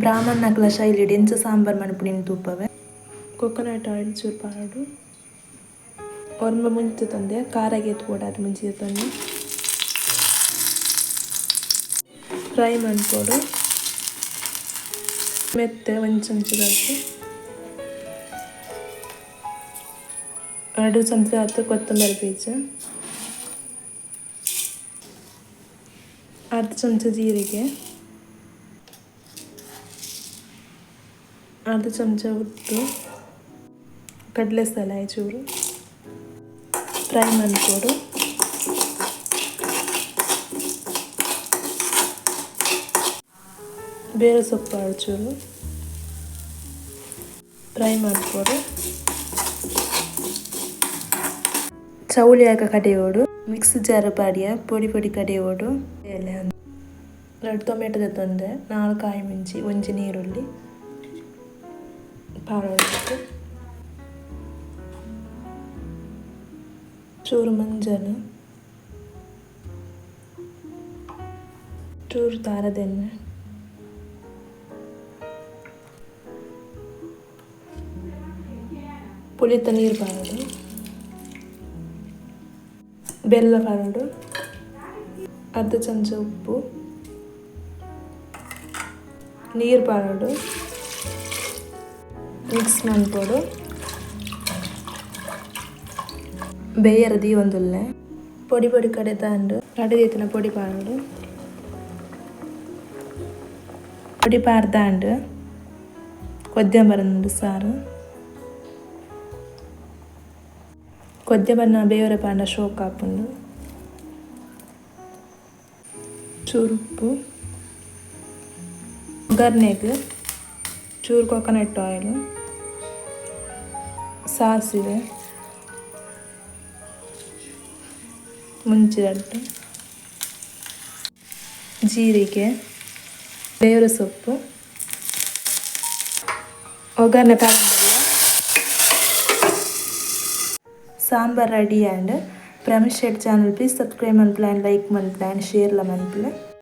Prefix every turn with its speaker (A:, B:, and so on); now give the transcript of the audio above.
A: ಬ್ರಾಹ್ಮಣನಕುಲ ಶೈಲಿಡ್ ಎಂಚ sambar ಮನ್ಪುನಿನ್ ತೂಪವೆ. Coconut oil ಚೂರು ಪಾಡೊಡು. ಒರ್ಂಬ ಮುಂಚಿ ತಂದೆ ಖಾರಗೆ ಬೋಡಾದ್ ಮುಂಚಿ ತಂದೆ ಫ್ರೈ ಮನ್ಪೊಡು. ಮೆತ್ತೆ 1 ಚಮಚದಷ್ಟು 2 ಚಮಚ ಕೊತ್ತಂಬರಿ ಬೀಜ, ಅರ್ಧ ಚಮಚ ಜೀರಿಗೆ, ಅರ್ಧ ಚಮಚ ಉಪ್ಪು, ಕಡಲೆ ಸಲ ಚೂರು ಫ್ರೈ ಮನ್ಪೊಡು. ಬೇರೆ ಸೊಪ್ಪು ಚೂರು ಫ್ರೈ ಮನ್ಪೊಡು. ಚೌಳಿಯಾಗ ಕಡೆಯೋಡು ಮಿಕ್ಸ್ ಜಾರ್ ಪಾಡಿಯ ಪೊಡಿ ಪೊಡಿ ಕಡೆಯೋಡು. 2 ಟೊಮೆಟೊ ತಂದೆ, 4 ಕಾಯಿ ಮುಂಚಿ, 1 ನೀರುಳ್ಳಿ ಪಾಡೋಡು, ಚೂರು ಮಂಜಲ್, ಚೂರು ತಾರದೆಣ್ಣೆ, ಪುಳಿತ ನೀರು ಪಾಡೋಡು, ಬೆಲ್ಲ ಪಾಡೋಡು, ಅರ್ಧ ಚಮಚ ಉಪ್ಪು, ನೀರು ಪಾಡೋಡು, ಮಿಕ್ಸ್ ಮನ್ಪೊಡು. ಬೇಯರ ದೀವೊಂದುಲ್ಲೆ ಪೊಡಿ ಪೊಡಿ ಕಡೆ ತಾಂಡು ಕಡೆದೀತಿನ ಪೊಡಿ ಪಾಡೋಡು. ಪೊಡಿ ಪಾಡ್ದಾಂಡು ಕೊದ್ಯಂಬರಂದು ಸಾರು. ಕೊದ್ಯಂಬರ್ನ ಬೇವರ ಪಾಂಡ ಶೋಕ್ ಆಪುಂಡು. ಚೂರು ಉಪ್ಪು, ಒಗ್ಗರಣೆಗ್ ಚೂರು ಕೊಕೊನಟ್ ಆಯಿಲ್, ಸಾಸಿವೆ, ಮುಂಚಿ ಜೀರಿಗೆ, ಬೇವರ ಸೊಪ್ಪು, ಒಗ್ಗರಣೆ ಪಾಡೊಂದುಲ್ಲ. Sambar ready and Pramish Shet channel please subscribe ಮನ್ಪುಲೆ and like ಮನ್ಪುಲೆ and share ಲ ಮನ್ಪುಲೆ.